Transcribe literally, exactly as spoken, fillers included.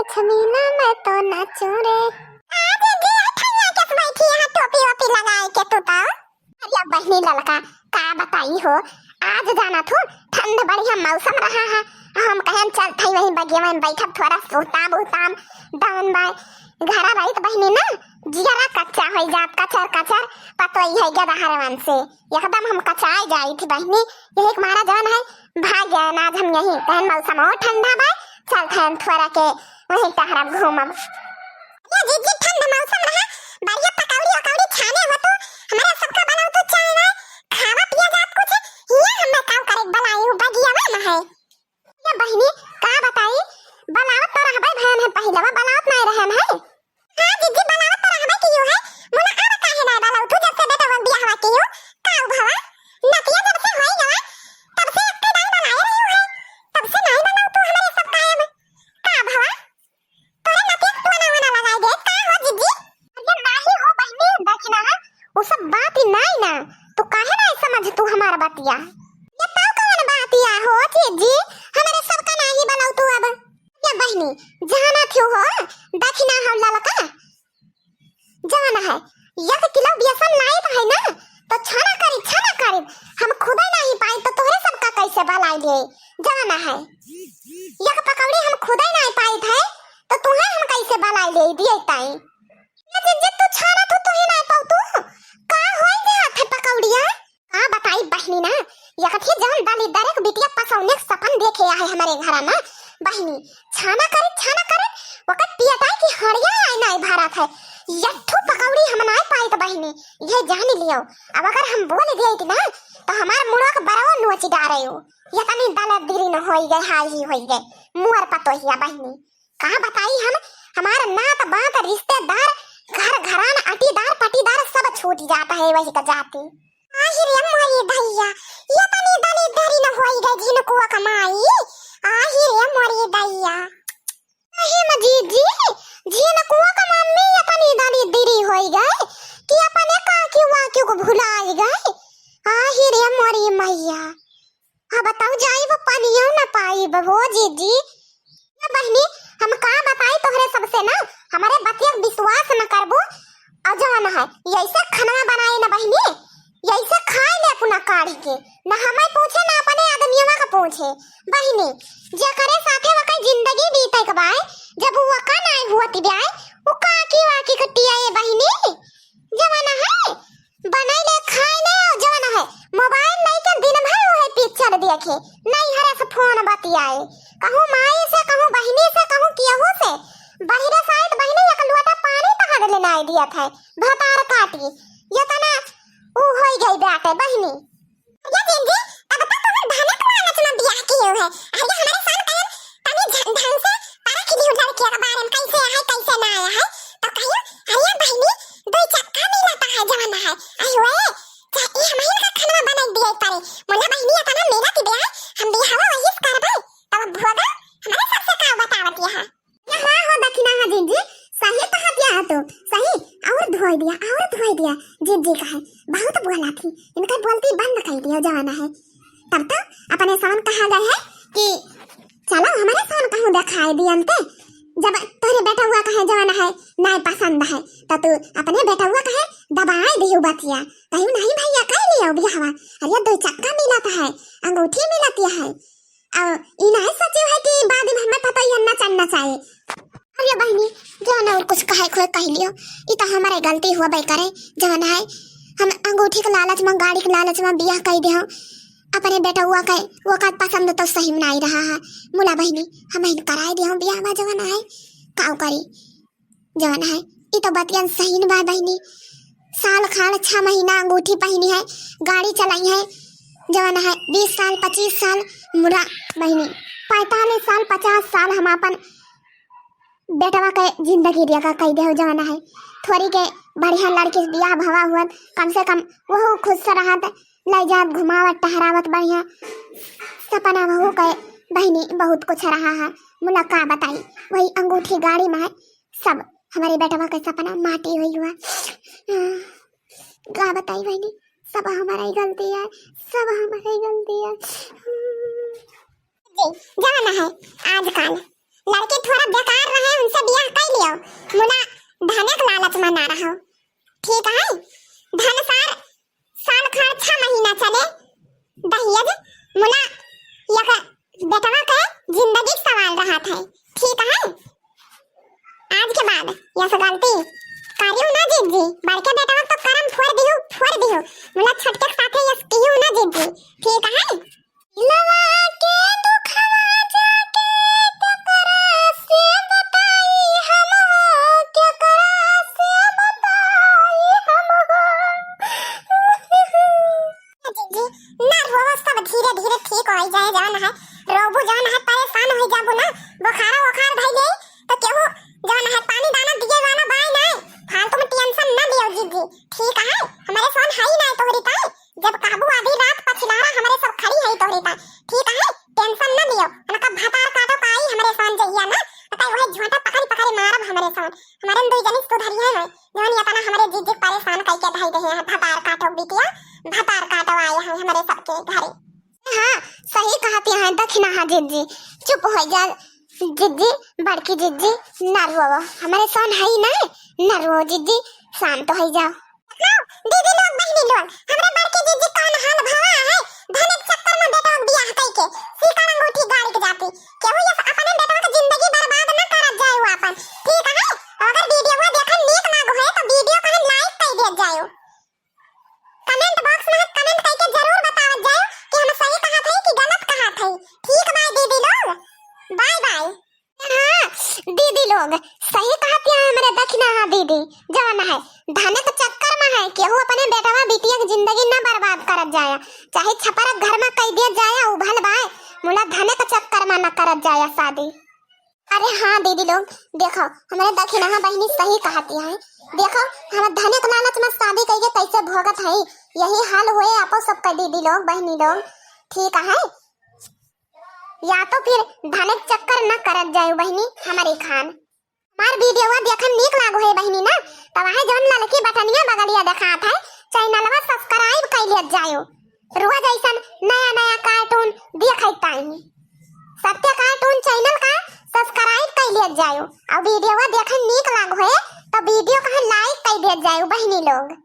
छमीना मैं तो नाचूं रे। आज जी ठंडा के बैठी है टोपी वोपी लगाए के तू तो। अरे बहिनी ललका, का बताई हो, आज जाना थू ठंड बढ़िया मौसम रहा है, हम कहन चल थई वहीं बगिया में बैठब थोड़ा सुताब उताब दामन बाय। घरा रही तो बहिनी ना जियरा कच्चा हो जात, कचर कचर पतोई है गदहरवन से। एकदम हम कचाए जाई थी बहिनी, यही के मारा जवन है भाग गया ना, आज हम यहीं कहन मौसम और ठंडा बा, चल थन थोड़ा के वहीं टहरब घूमब। ये जीजी ठंड मौसम रहा, बढ़िया पकौड़ी वकौड़ी छाने हो तो हमारे सबका बनाओ तो चाय वाय, खावा पिया जात कुछ, ये हमें काम करे बलाई हूँ बगिया में है। ये बहिनी का बताई, बलावत तो रहबे भयन है, पहिलवा बलावत नहीं रहन है। हाँ जीजी, बलावत तो रहबे कियो है, मुला अब काहे ना बलाऊ तू, जब से बेटा वन बियाहवा कियो, का भवा, नतिया जब से होई गवा, तब से एक दाई बलाए रही है, तब से नहीं बलाऊ तू हमारे सब कायम, का भवा, तोरे नतिया के टोना वोना लगाई दे, का हो जीजी? अरे नाही हो बहिनी, देखी ना है, वो सब बात ही नहीं ना, तू काहे ना समझ तू हमार बतिया? ये तो कौन बातिया हो जीजी, हमारे सबका नाही बलाऊ तू अब। ये बहिनी, जाना थी हो, देखी ना हो ललका, जवन है, एक किलो बेसन लाइत है ना, तो छाना करी, छाना करी, हम खुदे नहीं पाई, तो तोहरे सबका कैसे बलाई ले? जवन है, एक पकौड़ी हम खुदे नहीं पाई थे, तो तुहे हम कैसे बलाई ले दिए ताई? ये जिज्जी तू छाना तू, तू ही नहीं पाऊ तू, का होई जात है पकौड़िया? का बताई बहिनी ना, यकथी जवन दलिद्दर एक बिटिया पसौने के सपन देखे आहे हमरे घरा ना बहिनी, छाना करे, छाना करे, ओकर पियताई की हड़िया आय नाय भारत है। यट्ठू पकौड़ी हम नाय पाइत बहिनी, ये जानी लियो। अब अगर हम बोल दिए ना, तो हमार मुड़वा के बरवा नोच डारे हो। यतनी दलिद्दरी न होई गए, हाय ही होई गए, मुअर पतोहिया बहिनी। का बताई हम, हमार नात बात रिश्तेदार, घर घरान, अटीदार पटीदार सब छूट जात है वही का जाती। आहि रे मोरी दैया, यतनी दलिद्दरी न होई गए जिनको कमाई। आहि रे मोरी दैया। अहे म जीजी, जिनको कमाई में यतनी दलिद्दरी होई गए कि अपने काकी वाकी को भुलाई गए। आहि रे मोरी मैया। अब बताऊ जाई वो पनियो न पाई हो जीजी। ए बहिनी, हम का बताई तोहरे सबसे ना, हमरे बतिया के विश्वास न करबू। अउ जवन है, यैसे खनवा बनाए न बहिनी, यैसे खाए ले अपना काढ़ी के, न हमें पूछे, न अपने आदमियवा का पूछे। बहिनी, जेकरे साथे वकर जिंदगी बीते के बाय, जब वो का नाय हुआ तिब्याय, वो काकी वाकी कटिया ए बहिनी, जवन है, बनाई ले, खाई ले, अउ जवन है, मोबाइल लइके दिन भर उहे पिक्चर देखे, नैहरे से फोन बतियाए, कहूँ माई से, कहूँ बहिनी से, कहूँ केहू से। बहिरे साइत बहिनी एक लोटा पानी तक ले नाय दियत है, भतार काटी, यतना ऊ होई गई बाटे बहिनी। ये जिंजी, तब तक तोहर धनक लालच में बियाह किए है। अरे हमरे सन कहन, तनी ढ-, ढंग से परख लिहु लड़किया के बारे में, कैसे है, कैसे ना है। तो कहियो, अरे बहिनी, दो चक्का मिलता है जवन है। अरे ओए, चाहे ई हमहिन का खनवा बनाई दिए परे। मुला बहिनी, इतना मेहनत दिया है, हम बियाहवा वही से करबै। तब भोगा, हमारे सबसे का बतावत यहाँ। हाँ हो दखिना, हाँ जिज्जी, सही कहत या तू, सही, और धोई दिया, और धोई दिया, जिज्जी कहे, बहुत बोला थी, इनका बोलती बंद कर दिया जवाना है। तब तो अपने सवन कहा गए है कि चलो हमारे सवन कहूँ दिखाई दियन ते, जब तोहरे बेटउआ कहे जवाना है, नाय पसंद है, तो तू अपने बेटउआ कहे दबाए दियो बतिया, कहू नहीं भैया कर लियो बियाहवा, अरे दो चक्का मिलत है, अंगूठी मिलत है, और ई नाय सोचियो है कि बाद में हमें पता ही ना चलना चाहिए। अरे बहिनी, जौन और कुछ कहे खोए कह लियो, ई तो हमारे गलती हुआ बे करे, जौन है हम अंगूठी के लालच में, गाड़ी के लालच में बियाह कर दे हो, अपने बेटउआ के, वो का पसंद तो सही में नहीं रहा है। मुला बहिनी, हम ही कराए दे हो बियाह में, जौन है काउ करी, जौन है ई तो बतियन सही न बा बहिनी। साल खान छह महीना अंगूठी पहनी है, गाड़ी चलाई है, जौन है बीस साल, पच्चीस साल, मुला बहिनी, पैंतालीस साल, पचास साल हम अपन बेटवा के जिंदगी रिया का कह दे हो जवाना है। थोड़ी के बढ़िया लड़की से बियाह भवा हुआ, कम से कम वहू खुश से रहत, ले जात, घुमावत, टहरावत बढ़िया। सपना वहू के बहिनी बहुत कुछ रहा है, मुला का बताई, वही अंगूठी गाड़ी में है, सब हमारे बेटवा के सपना माटी हुई हुआ। का बताई बहिनी, सब हमारा ही गलती है, सब हमारा ही गलती है। जी, जवाना है आजकल लड़की थोड़ा बेकार रहे, उनसे बियाह कइ लियो, मुला धने के लालच में ना रहो, ठीक है? धन सार साल खाड़ छह महीना चले दहेज, मुला यक बेटवा के जिंदगी के सवाल रहत है, ठीक है? आज के बाद यस गलती करियो ना जिज्जी, बड़के बेटवा तो करम फोड़ दियो, फोड़ दियो, मुला छोटके के साथे यस कियो ना जिज्जी, ठीक है? दिलवा के दुखवा जाके केकरा से बताई हम हो, केकरा से बताई हम हो। जिज्जी, ना रोवो, सब धीरे धीरे ठीक होइ जाए। जवन है रोबू, जवन है परेशान होइ जाबू ना, बुखार वखार धइले तो केहू जवन है पानी दाना दिए वाला बाय ना। फालतू में टेंशन ना लियो जिज्जी, ठीक है? हमरे सोन है ही ना तोहरी ताई, जब कहबू आधी रात पछिलहरा हमरे सब खड़ी है तोहरी ताई, ठीक है? टेंशन ना लियो, उनका भतार काटो का आई हमरे सोन जइया ना, बताई वही झोंटा पकड़ी पकड़ी मारब हमरे सोन। हमरे दुई जनी सुधरिए हैं, जवन इतना हमरे जिज्जी परेशान कइके धई रहे हैं, भतार काटो बिटिया, भतार काटो आए हैं हमरे सबके घरे। हाँ, सही कहती हैं दखिनहा जिज्जी, चुप हो जा जिज्जी, बड़की जिज्जी, ना रो, हमरे सोन है ही ना, ना रो जिज्जी, शांत हो जाओ। हाँ, दीदी लोग, बहिनी लोग, हमरे बड़की जिज्जी कौन हाल भवा है, धने के चक्कर में बेटवा के बियाह कइके, सीकर अंगूठी गाड़ी के जाती, केहू ये अपने बेटवा के जिंदगी बर्बाद न करत जाए वो अपन, ठीक है? अगर वीडियो देखन नीक लागो है तो वीडियो कहे लाइक कइ देत जाओ। कमेंट बॉक्स में कमेंट कइके जरूर बतावत जाओ कि हम सही कहत हई कि गलत कहत हई। ठीक बाय दीदी लोग, बाय बाय। हाँ दीदी लोग, सही कहत है हमरे दखिनहा दीदी, जवन है धने के चक्कर में है केहू अपने बेटवा बिटिया के जिंदगी न बर्बाद करत जाया, चाहे छपरा घर में कइ दिया जाया, उ भल बाय, मुला धने के चक्कर में न करत जाया शादी। अरे हाँ दीदी लोग, देखो हमरे दखिनहा बहिनी सही कहती है। देखो हम धने के लालच में शादी कइके कैसे भोगत है, यही हाल हुए आपो सबके दीदी लोग, बहिनी लोग, ठीक है? या तो फिर धने के चक्कर न करत जाए बहिनी हमरी खान। हमार वीडियो देखन नीक लागो है बहिनी ना, तो वहाँ जौन ललकी बटनिया बगलिया देखात है, चैनलवा सब्सक्राइब कइ लेत जायो। रोज ऐसन नया नया कार्टून देखत ताई। सत्य कार्टून चैनल का सब्सक्राइब कइ लेत जायो। और वीडियो देखन नीक लागो है तो वीडियो कहे लाइक कइ देत जायो बहिनी लोग।